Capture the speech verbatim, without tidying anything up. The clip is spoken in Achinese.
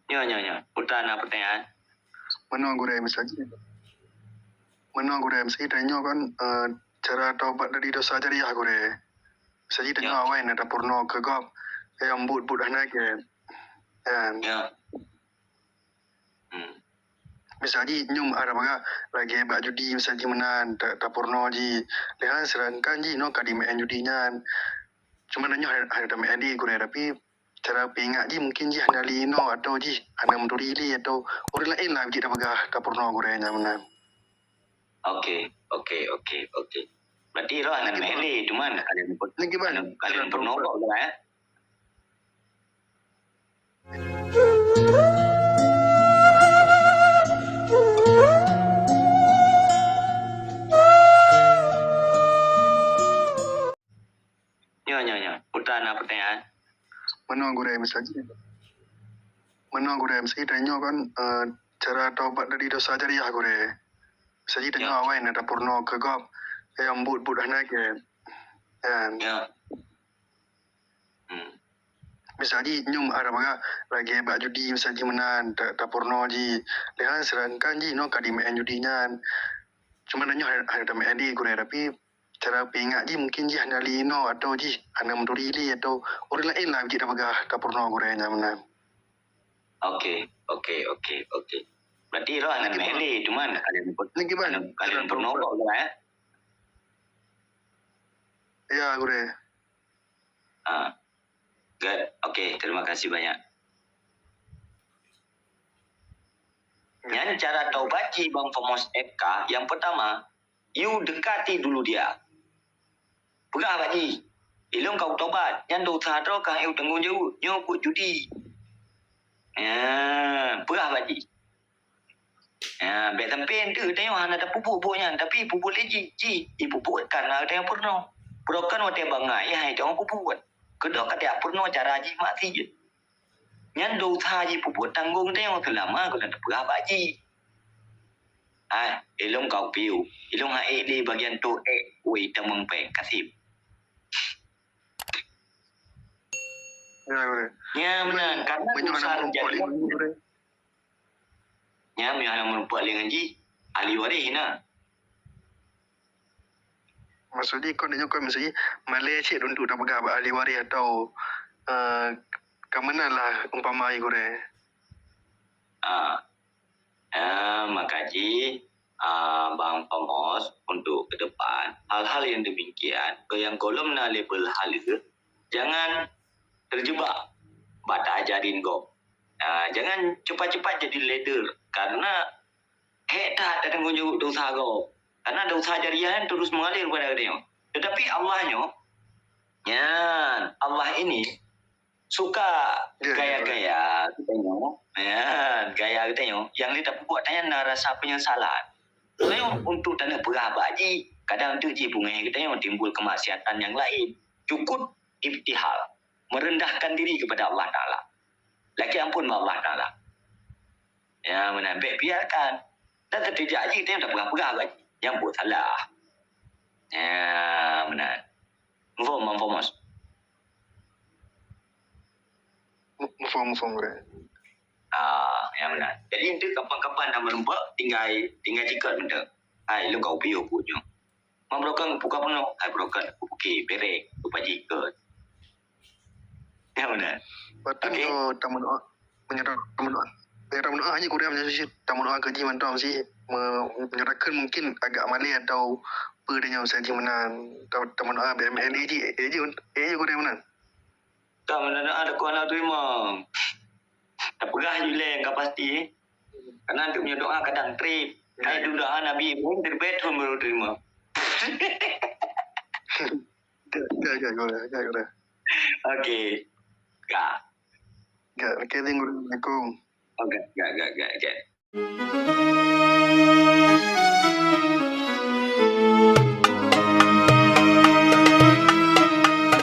Nyoe, nyoe, nyoe. Putra na pertanyaan. Meunoe gurèe, miseue jih. Meunoe gurèe, miseue jih tanyoe kan, eh, cara taubat dari dosa jariah gurèe. Miseue jih tanyoe awai na tapeurunoe keu gob. Eh, buet-buet hana kèe. Kan? Ya. Hmm. Miseue jih nyoe ada bagah lagèe bak judi miseue jih meunan, ta-, tapeurunoe jih. Lé han sedangkan jih nyoe ka jimeu'èn judi nyan. Cuma tanyoe hana, hana tameu'èn di gurèe, tapi cara peuingat jih mungkin jih hana lé inoe atau jih hana meuturi lé atau ureueng laén lah jih tapeugah tapeurunoe gurèe nyan meunan. Oke, oke, oke, oke. Berarti roh hana meu'èn lé, cuman ka lheueh, ka lheueh peurunoe kok, eh? Nyoe, nyoe, nyoe. Putra na pertanyaan. Meunoe gurèe, miseue jih. Meunoe gurèe, miseue jih tanyoe kan, eh, cara taubat dari dosa jariah gurèe. Miseue jih tanyoe awai na tapeurunoe keu gob. Eh, buet-buet hana kèe. Kan? Ya. Hmm. Miseue jih nyoe ada bagah lagèe bak judi miseue jih meunan, ta-, tapeurunoe jih. Lé han sedangkan jih nyoe ka jimeu'èn judi nyan. Cuma tanyoe hana, hana tameu'èn di gurèe, tapi cara peuingat jih mungkin jih hana lé inoe atau jih hana meuturi lé atau ureueng laén lah jih tapeugah tapeurunoe gurèe nyan meunan. Oke, oke, oke, oke. Berarti roh hana meu'èn lé, cuman ka lheueh peurunoe kok, eh? Ya, gurèe. Ah. Good. Oke, terima kasih banyak. Nyan cara taubat jih Bang Famos F K. Yang pertama, you dekati dulu dia. Peugah bak jih, "Ilôn ka kutobat, nyan dosa droe ka han tanggong jaweueb, nyoe buet judi." Ya, peugah bak jih. Ya, bèk sampai eunteuk tanyoe hana tapeubuet buet nyan, tapi peubuet lé jih, jih, jipeubuet karena tanyoe peurunoe. Peurunoe kan watèe bangai, hai tanyoe peubuet. Keudroe ka tajak peurunoe cara jih maksiet. Nyan dosa jipeubuet tanggong tanyoe seulama geutanyoe tapeugah bak jih. Hai, ilôn ka kupiôh, ilôn han ék lé bagian toh ék, woi tamong péng kaseb. Ya, ya. Nyan meunan, karena dosa jariah. Nyan meunyoe hana meurumpok lé ngon jih, ahli waréh na. Maksud jih kon nyoe kon, maksud jih malèe cit untuk tapeugah bak ahli waréh atau, eh, ka meunan lah umpama gurèe. Ah. Ah, maka jih, ah, Bang Famos, untuk ke depan, hal-hal yang demikian, keu nyang gohlom na label haleue, jangan terjebak bak taajarin gob. Ah, jangan cepat-cepat jadi leader, karena hék that tatanggong jaweueb dosa gob. Karena dosa jariah nyan terus mengalir pada geutanyoe. Tetapi Allah nyoe, nyan, Allah ini suka gaya-gaya geutanyoe, nyan, gaya geutanyoe, nyang lé tapeubuet tanyan na rasa penyesalan. Tanyoe untuk taneuk peugah bak jih, kadang teuk jih beungèh geutanyoe timbul kemaksiatan nyang laén. Cukup ibtihal, merendahkan diri kepada Allah Taala. Lakèe ampôn bak Allah Taala. Ya, meunan. Bèk biarkan. Dan teuteujak jih, tanyoe tapeugah-peugah bak jih. Nyang buet salah. Ya, meunan. Muphom, muphom, Mas? Mu-, muphom, muphom, Gurèe. Ah, nyang meunan. Jadi, eunteuk kapan-kapan na meurumpok, tinggai, tinggai cikot mantong. Hai, lôn ka kupiôh buet nyoe. Meunyoe bukan buka peunoh, hai bukan, kupiké, bereng, kupaji, kot. Ya, beuna. Lepas tu, okey, nyoe tameudoa, meunyoe tameudoa, meunyoe tameudoa jih, kurang meunyoe jih, tameudoa keu jih mantong jih. Me-, meunyoe takheun mungkin agak malèe atau peue tanyoe, miseue jih meunan, ta-, tameudoa B M L A jih, eh, jih, eh, jih kurang meunan. Ka meudoa, ada kuah nak terima. Tapeugah jih lé nyang ka pasti. Karena untuk meunyoe doa kadang treb. Hai, doa Nabi Ibrahim terbet pun baru terima. Gak, gak, gak, gak, gak, gak. Okey. Gak. Gak, okey, Assalamualaikum, Assalamualaikum. Oh, gak, gak, gak, gak, gak.